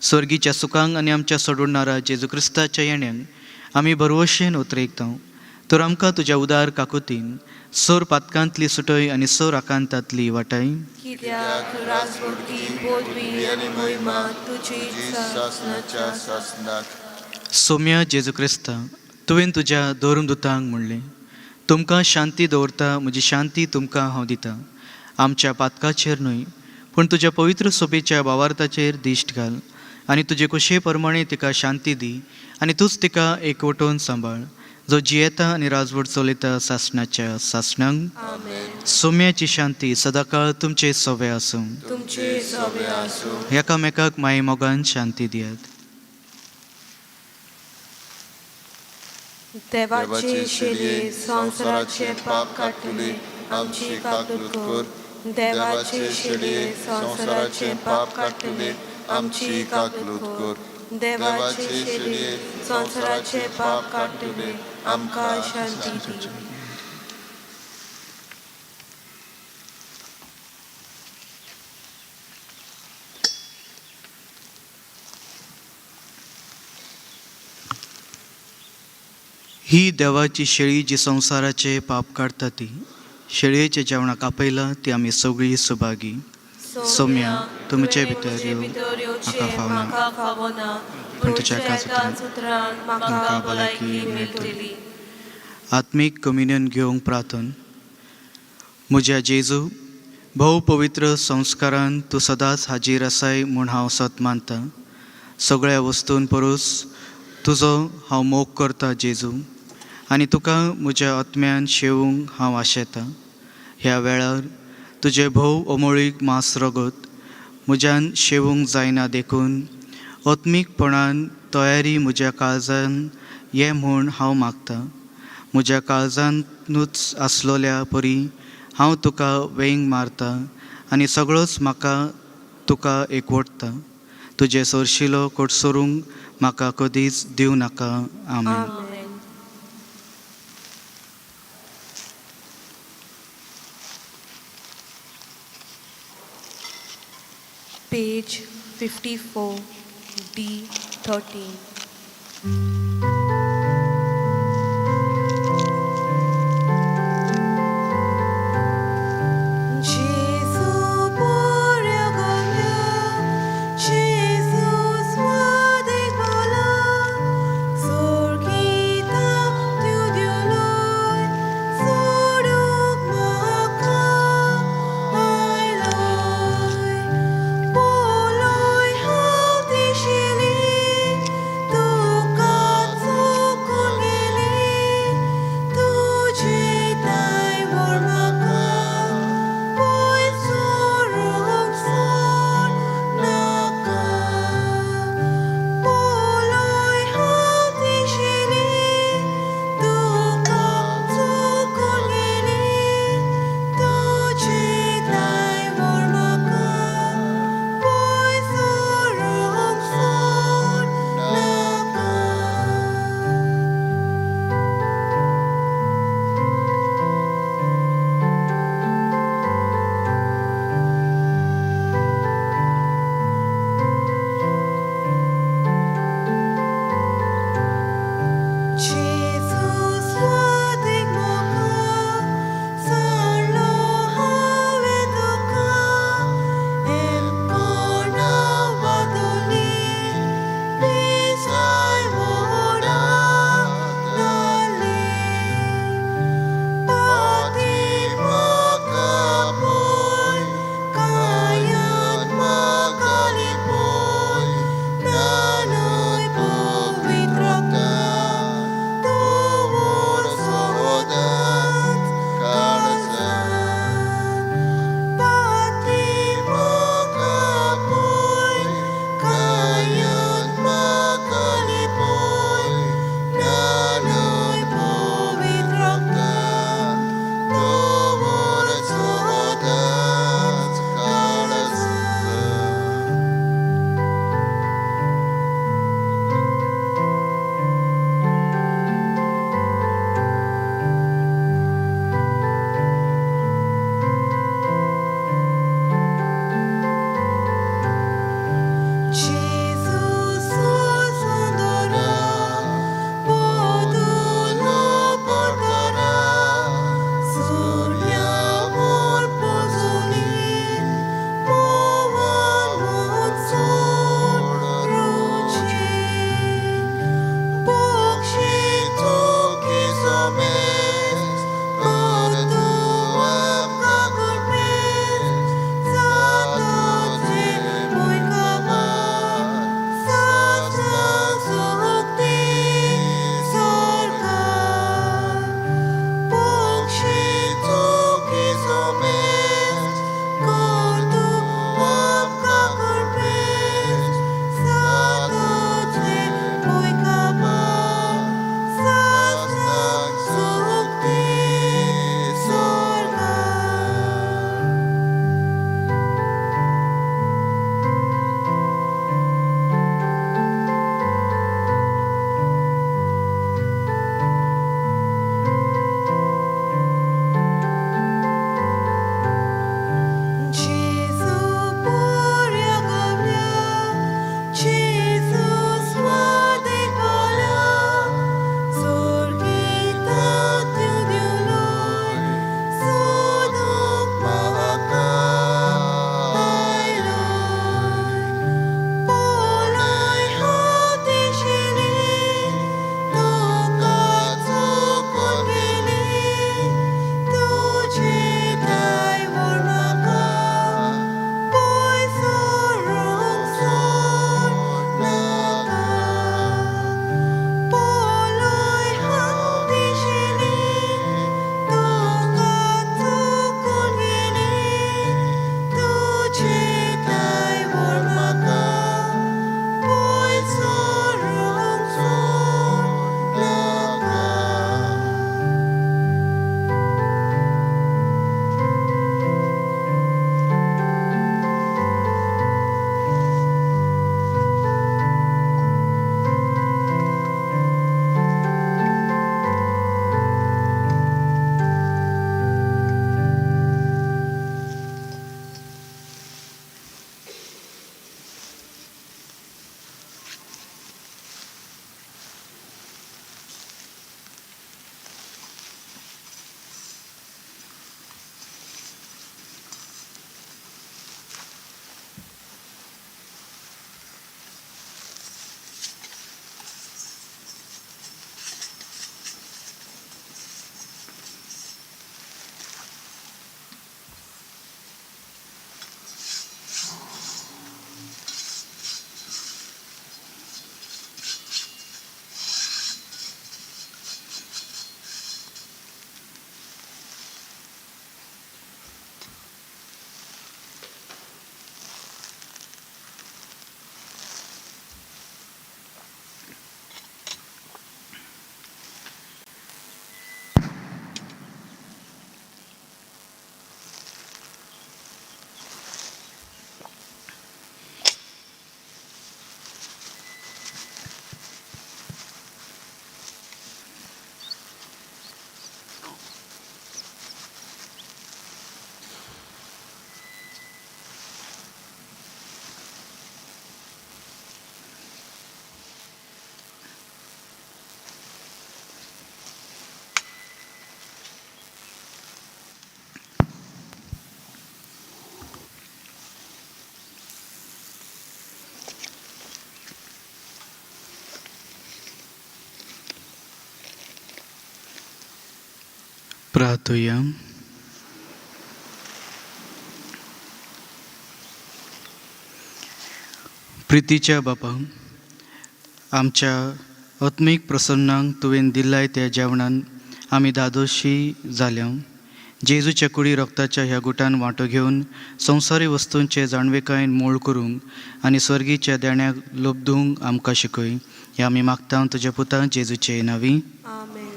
स्वर्गीच्या सुखांक आनी आमच्या सोडणारा जेजू क्रिस्ताच्या येण्याक आमी भरवशेन उतरेकता. तर आमकां तुज्या उदार काकुतीन सोर पातकांतली सुटय आनी सोर आकांतांतली वाटाय. कित्याक राजवटी पदवी आनी मोहिमा तुजी सासणाच्या सासणाक. सोम्या जेजू क्रिस्ता, तुवें तुज्या धर्मदुतांक म्हणलें, तुमकां शांती दवरता, म्हजी शांती तुमकां हांव दितां. आमच्या पातकाचेर न्हय पूण तुज्या पवित्र सोबेच्या भावार्थाचेर दिश्ट घाल आनी तुजे कुशे प्रमाणे तिका शांती दी आनी तूंच तिका एकवटून सांबाळ, जो जियेता आनी राजवट चलयता सासणाच्या सासणांक. सोम्याची शांती सदाकाळ तुमचे सोवे आसूं. तुमचे सोबे आसूं. एकामेकाक माये मोगान शांती दियात. देवाचे शेळये संवसाराचे पाप काडटले आमची काकूत कर. देवाचे शेळये संवसाराचे पाप काडटले आमची काकूत कर. देवाचे शेळये संवसाराचे पाप काडटले आमकां शांती दी. ही देवाची शेळी जी संवसाराचे पाप काडटा ती शेळयेच्या जेवणाक आपयला ती आमी सगळीं सुभागी. सोम्या, तुमचे भितर येवंक म्हाका फावना, पूण तुज्या एकाच उतरान म्हाका भलायकी मेळटली. आत्मीक कम्युनियन घेवंक प्रार्थन. म्हज्या जेजू, भोव पवित्र संस्कारान तूं सदांच हाजीर आसाय म्हूण हांव सत मानतां. सगळ्या वस्तून परस तुजो हांव मोग करता जेजू, आनी तुका म्हज्या आत्म्यान शेवूंक हांव आशेतां. ह्या वेळार तुजें भोव अमोळीक मांस रगत म्हज्यान शेवूंक जायना, देखून आत्मीकपणान तयारी म्हज्या काळजान ये म्हूण हांव मागतां. म्हज्या काळजानूच आसलोल्या परी हांव तुका वेंग मारता आनी सगळोच म्हाका तुका एकवटता. तुजें सरशिलो कोटसरूंक म्हाका कदीच दिवं नाका. आमेन. Page 54, D13. Gesù porja Gesù swadek Sorgita tudioloy Soruk maka ailoy Poloy hau tishili Tuka प्रार्थुया. प्रितीच्या बापा, आमच्या आत्मीक प्रसन्नांक तुवें दिलाय त्या जेवणान आमी धादोशी जाल्या. जेजूच्या कुडी रक्ताच्या ह्या गुटान वांटो घेवन संवसारी वस्तूंचे जाणविकायेन मोळ करूंक आनी स्वर्गीच्या देण्याक लोबदूंक आमकां शिकय. हे आमी मागता तुज्या पुता जेजूचे नांवी. आमेन.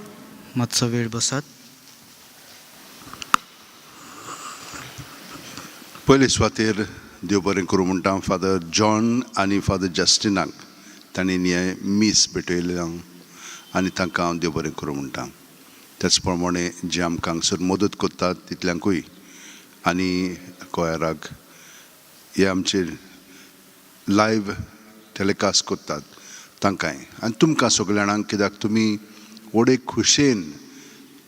मातसो वेळ बसात. पयले सुवातेर देव बरें करूं म्हणटा फादर जॉन आनी फादर जस्टिनाक, तांणी हें मीस भेटयलें आनी तांकां हांव देव बरें करूं म्हणटा. त्याच प्रमाणे जे आमकां हांगसर मदत करतात तितल्यांकूय आनी कोयराक हे आमचे लायव्ह टेलिकास्ट करतात तांकांय आनी तुमकां सगल्या जाणांक, कित्याक तुमी व्हडे खुशयेन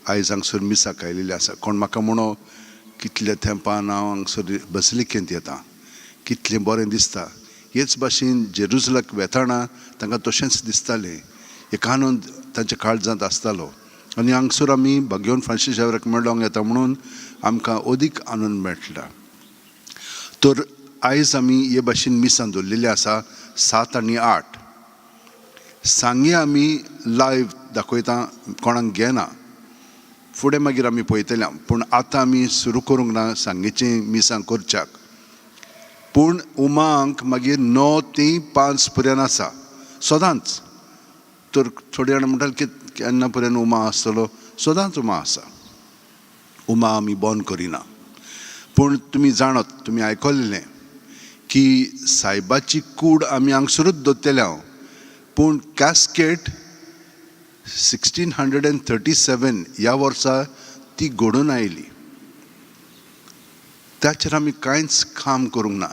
आयज हांगसर मिसाक आयिल्ले आसा. कोण म्हाका म्हणो कितल्या तेंपान हांव हांगसर बसलिकेंत येता, कितलें बरें दिसता. हेच भाशेन जेरुजलाक वेताना तांकां तशेंच दिसतालें, एक आनंद तांच्या काळजांत आसतालो. आनी हांगसर आमी भाग्यवन फ्रांसीस शावराक मेळोंक येता म्हणून आमकां अदीक आनंद मेळटा. तर आयज आमी हे भाशेन मिसां दवरलेली आसा 7 आनी 8. सांगे आमी लायव्ह दाखयता, कोणाक घेना. फुडें मागीर आमी पळयतले, पूण आतां आमी सुरू करूंक ना सांगेचीं मिसां करच्याक. पूण उमांक मागीर 9 ते 5 पर्यंत आसा सदांच. तर थोडी जाणां म्हणटाले की केन्ना पर्यंत उमा आसतलो, सदांच उमा आसा. उमा आमी बंद करिना. पूण तुमी जाणत, तुमी आयकल्लें की सायबाची कूड आमी हांगसरूच दवरतले हांव, पूण कॅस्केट 1637 ह्या वर्सा ती घडून आयली. ताचेर आमी कांयच काम करूंक ना.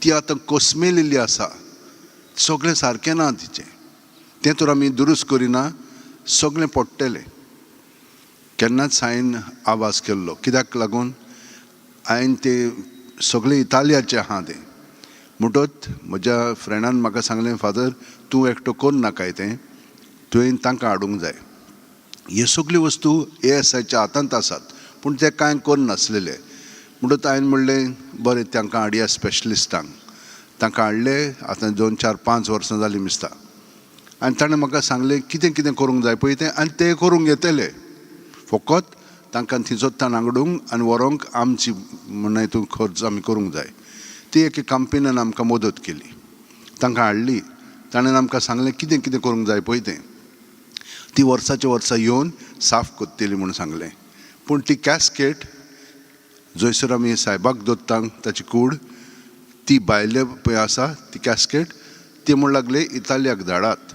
ती आतां कोसमेलेली आसा, सगळें सारकें ना तिचें, तें तर आमी दुरुस्त करिना, सगळें पडटलें. केन्नाच हांवें आवाज केल्लो, कित्याक लागून हांवें ते सगळें इतालियाचें आहा तें. म्हणटच म्हज्या फ्रेंडान म्हाका सांगलें, फादर तूं एकटो करूं नाकाय तें, तुवें तांकां हाडूंक जाय. ह्यो सगल्यो वस्तू एएसआयच्या हातांत आसात, पूण ते कांय करूं नासलेले. म्हणटच हांवें म्हणलें बरें, तांकां हाडया स्पेशलिस्टांक. तांकां हाडले, आतां 2 4 5 वर्सां जालीं दिसता. आनी ताणें म्हाका सांगलें कितें कितें करूंक जाय पळय तें, आनी ते करूंक येतले. फकत तांकां थिंचोत्तान हांगडूंक आनी व्हरोंक आमची म्हण हितून खर्च आमी करूंक जाय. ती एके कंपनीन आमकां मदत केली, तांकां हाडली. ताणें आमकां सांगलें कितें कितें करूंक जाय पळय तें. ती वर्साच्या वर्सा येवन साफ करतली म्हूण सांगलें. पूण ती कॅस्केट जंयसर आमी सायबाक दवरता ताची कूड, ती भायले पळय आसा ती कॅस्केट, ती म्हूण लागले इतालियाक धाडात.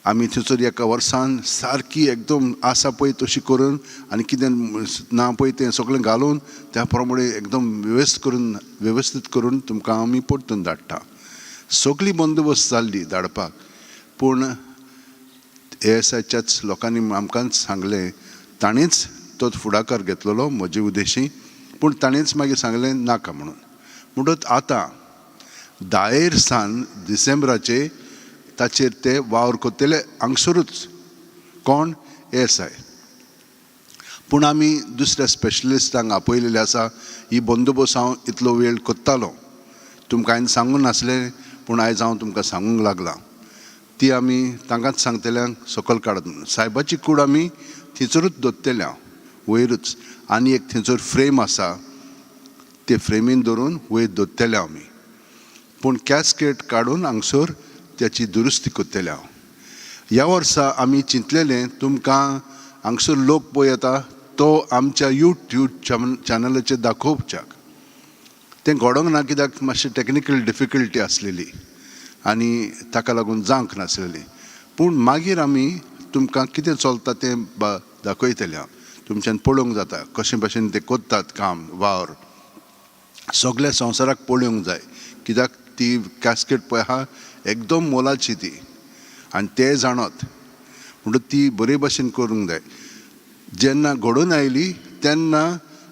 आमी थंयसर एका वर्सान सारकी एकदम आसा पळय तशी करून आनी कितें ना पळय तें सगळें घालून त्या प्रमाणे एकदम वेवस्थीत करून तुमकां आमी परतून धाडटा. सगळी बंदोबस्त जाल्ली धाडपाक, पूण एएसआयच्याच लोकांनी आमकांच सांगलें, ताणेंच तो फुडाकार घेतलेलो म्हजे उद्देशी, पूण ताणेंच मागीर सांगलें नाका म्हणून. म्हणटच आतां 10 सान डिसेंबराचे ताचेर ते वावर करतले हांगसरूच, कोण एएसआय. पूण आमी दुसऱ्या स्पेशलिस्टांक आपयलेले आसा. ही बंदोबस्त हांव इतलो वेळ करतालो, तुमकां हांवें सांगूंक नासलें, पूण आयज हांव तुमकां सांगूंक लागलां. ती आमी तांकांच सांगतल्यांक सकयल काडत म्हणून. सायबाची कूड आमी थंयसरूच दवरतले हांव वयरूच, आनी एक थंयसर फ्रेम आसा, ते फ्रेमीन धरून वयर दवरतले आमी. पूण कॅस्केट काडून हांगसर त्याची दुरुस्ती करतले हांव. ह्या वर्सा आमी चिंतलेलें तुमकां हांगसर लोक पळय येता तो आमच्या यूट्यूब चॅनलाचेर दाखोवच्याक, तें घडोवंक ना कित्याक मातशी टॅक्निकल डिफिकल्टी आसलेली आनी ताका लागून जावंक नासलेली. पूण मागीर आमी तुमकां कितें चलता तें दाखयतले हांव, तुमच्यान पळोवंक जाता कशें भाशेन ते करतात काम वावर. सगल्या संवसाराक पळोवंक जाय, कित्याक ती कॅस्केट पळय आहा एकदम मोलाची ती, आनी ते जाणत म्हणटच ती बरे भाशेन करूंक जाय. जेन्ना घडोवन आयली तेन्ना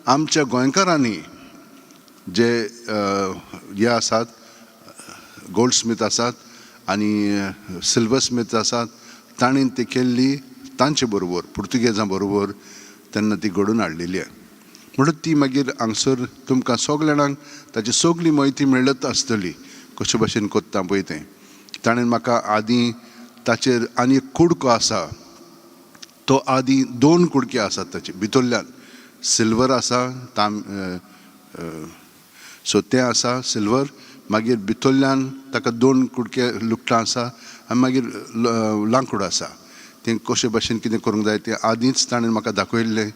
आमच्या गोंयकारांनी जे हे आसात, गोल्ड स्मीथ आसात आनी सिल्वर स्मीथ आसात, तांणी ती केल्ली तांचे बरोबर पुर्तुगेजां बरोबर तेन्ना ती घडोवन हाडलेली आहा. म्हणून ती मागीर हांगसर तुमकां सगल्या जाणांक ताची सगळी म्हायती मेळत आसतली कशे भाशेन करता पळय तें. ताणें म्हाका आदीं ताचेर आनी एक कुडको आसा, तो आदीं 2 कुडके आसात ताचे भितरल्यान, सिल्वर आसा ताम सो तें आसा सिल्वर, मागीर भितरल्यान ताका 2 कुडके लुगटां आसा आनी मागीर लांकूड आसा. तें कशे भाशेन कितें करूंक जाय तें आदींच ताणें म्हाका दाखयल्लें.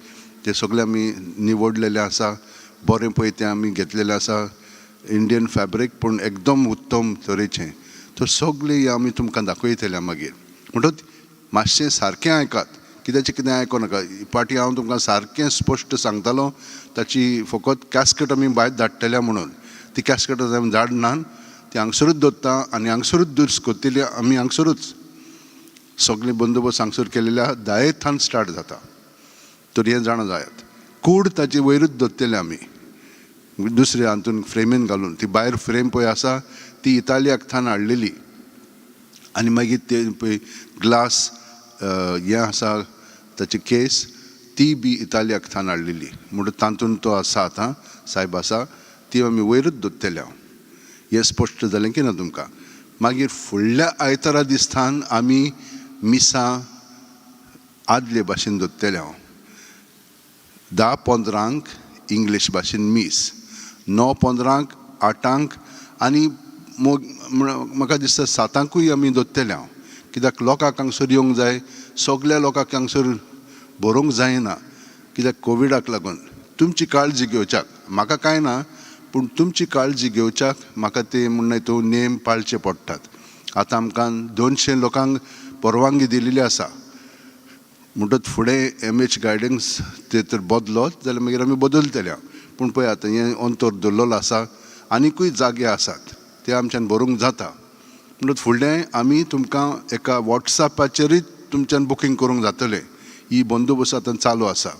तें सगळें आमी निवडलेलें आसा, बरें पळय तें आमी घेतलेलें आसा, इंडियन फॅब्रीक पूण एकदम उत्तम तरेचें. तर सगळें आमी तुमकां दाखयतलें मागीर. म्हणटच मातशें सारकें आयकात, कित्याचें कितें आयको नाका. पाटी हांव तुमकां सारकें स्पश्ट सांगतालो, ताची फकत कॅस्केट आमी भायर धाडटल्या म्हणून, ती कॅस्केट आमी धाडना, ती हांगसरूच दवरता आनी हांगसरूच दुरुस्त करतली आमी. हांगसरूच सगळे बंदोबस्त हांगसर केलेले आहा. 10 थावन स्टार्ट जाता. तर हें जाणा जायात, कूड ताचे वयरूच दवरतले आमी दुसरे हातून फ्रेमीन घालून. ती भायर फ्रेम पळय आसा, ती इतालियाक थावन हाडलेली. आनी मागीर ते पळय ग्लास हें आसा, ताची केस ती बी इतालियाक थावन हाडलेली. म्हणून तातूंत तो आसा, आतां सायब आसा, ती आमी वयरूच दवरतले हांव. हें स्पश्ट जालें की ना तुमकां? मागीर फुडल्या आयतारा दिसतान आमी मिसां आदले भाशेन दवरतले हांव. 10:15क इंग्लीश भाशेन मीस, 9:15क, 8ांक आनी म्हाका दिसता 7ांकूय आमी दवरतले हांव, कित्याक लोकांक हांगसर येवंक जाय. सगल्या लोकांक हांगसर बरोवंक जायना, कित्याक कोविडाक लागून. तुमची काळजी घेवच्याक म्हाका कांय ना, पूण तुमची काळजी घेवच्याक म्हाका ते म्हण तो नेम पाळचे पडटात. आतां आमकां 200 लोकांक परवानगी दिलेली आसा. म्हणटच फुडें एमएच गायडन्स ते तर बदलोत जाल्यार मागीर आमी बदलतले. पूण पळय, आतां हें अंतर दवरलेलो आसा, आनिकूय जागे आसात, ते आमच्यान भरूंक जाता. म्हणटच फुडलें आमी तुमकां एका वॉट्सॅपाचेरूय तुमच्यान बुकींग करूंक जातलें. ही बंदोबस्त आतां चालू आसा,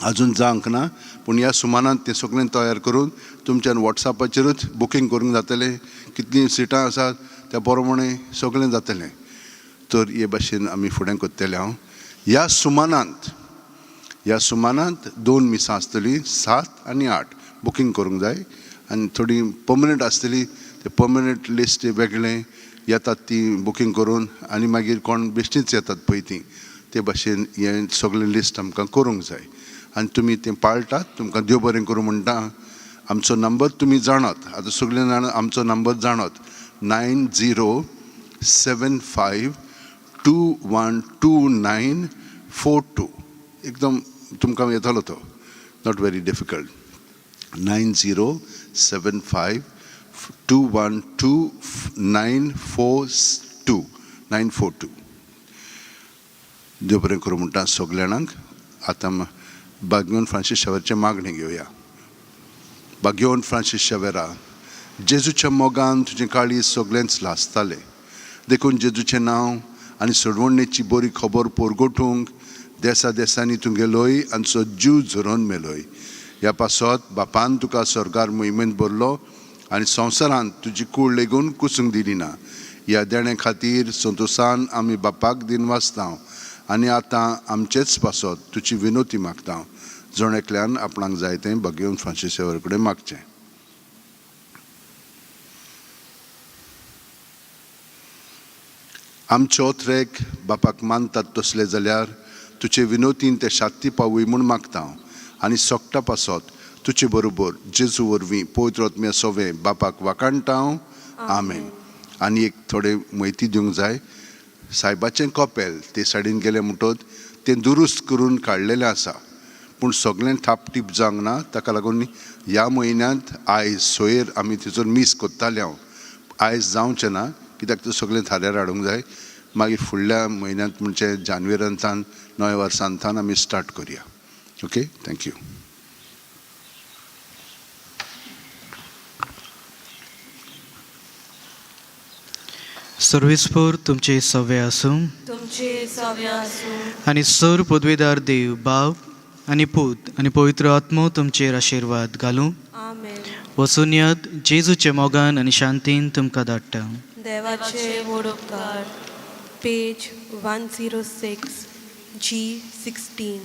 अजून जावंक ना, पूण ह्या सुमानांत तें सगळें तयार करून तुमच्यान वॉट्सॅपाचेरूच बुकींग करूंक जातलें. कितलीं सिटां आसात त्या प्रमाणे सगळें जातलें. तर हे भाशेन आमी फुडें करतले हांव. ह्या सुमानांत दोन मिसां आसतलीं, 7 आनी 8. बुकींग करूंक जाय. आनी थोडीं पर्मनंट आसतली, ते पर्मनंट लिस्ट वेगळें येतात ती बुकींग करून, आनी मागीर कोण बेश्टीच येतात पळय ती, ते भाशेन हें सगळें लिस्ट आमकां करूंक जाय. आनी तुमी तें पाळटात, तुमकां देव बरें करूं म्हणटा. आमचो नंबर तुमी जाणात, आतां सगळे जाणां आमचो नंबर जाणात, 9075212942. एकदम तुमकां येतलो तो, not very difficult. 9075212942, 942. देव बरें करूं म्हणटा सगल्या जाणांक. आतां बाग्योन फ्रांसीस शेवरचें मागणें घेवया. बाग्योन फ्रांसीस शेवेरा, जेजूच्या मोगान तुजें काळीज सगळेंच लासतालें. देखून जेजूचें नांव आनी सोडवणेची बरी खबर पोरगोटूंक देसा देसांनी तूं गेलोय आनी सो जीव झरोवन मेलोय. ह्या पासत बापान तुका स्वर्गार मोहिमेंत भरलो आनी संवसारांत तुजी कूड लेगून कुसूंक दिली ना. ह्या देणे खातीर संतोशान आमी बापाक दिनवासता आनी आतां आमचेच पासत तुजी विनोती मागता. जण एकल्यान आपणाक जाय तें बागेवन फ्रांसीस कडेन मागचें. आमचो ट्रेक बापाक मानतात तसले जाल्यार तुजे विनोतीन ते शांती पावूय म्हूण मागता. आनी सोकटा पासत तुजे बरोबर जेजू वरवीं पवित्र आत्म्या सोवें बापाक वाखाणटा. आमेन. आनी एक थोडे म्हायती दिवंक जाय. सायबाचें कपेल ते सायडीन गेलें म्हणटच तें दुरुस्त करून काडलेलें आसा, पूण सगळें थापटीप जावंक ना. ताका लागून ह्या म्हयन्यांत आयज सोयर आमी थंयसर मीस करताले हांव, आयज जावचें ना, कित्याक तें सगळें थाऱ्यार हाडूंक जाय. मागीर फुडल्या म्हयन्यांत, म्हणजे जानेवारींतान, नव्या वर्सांतान आमी स्टार्ट करुया. Okay, thank you. सर्वेस्पोर तुमचे सवे आसूं. तुमचे सवे आसूं. आनी सर पदवेदार देव बाप आनी पूत आनी पवित्र आत्मो तुमचेर आशिर्वाद घालूं. आमेन. वचून यात. जेजूचे मोगान आनी शांतीन तुमकां धाडटा. देवाचे व्हड उपकार. Page 106, G 16.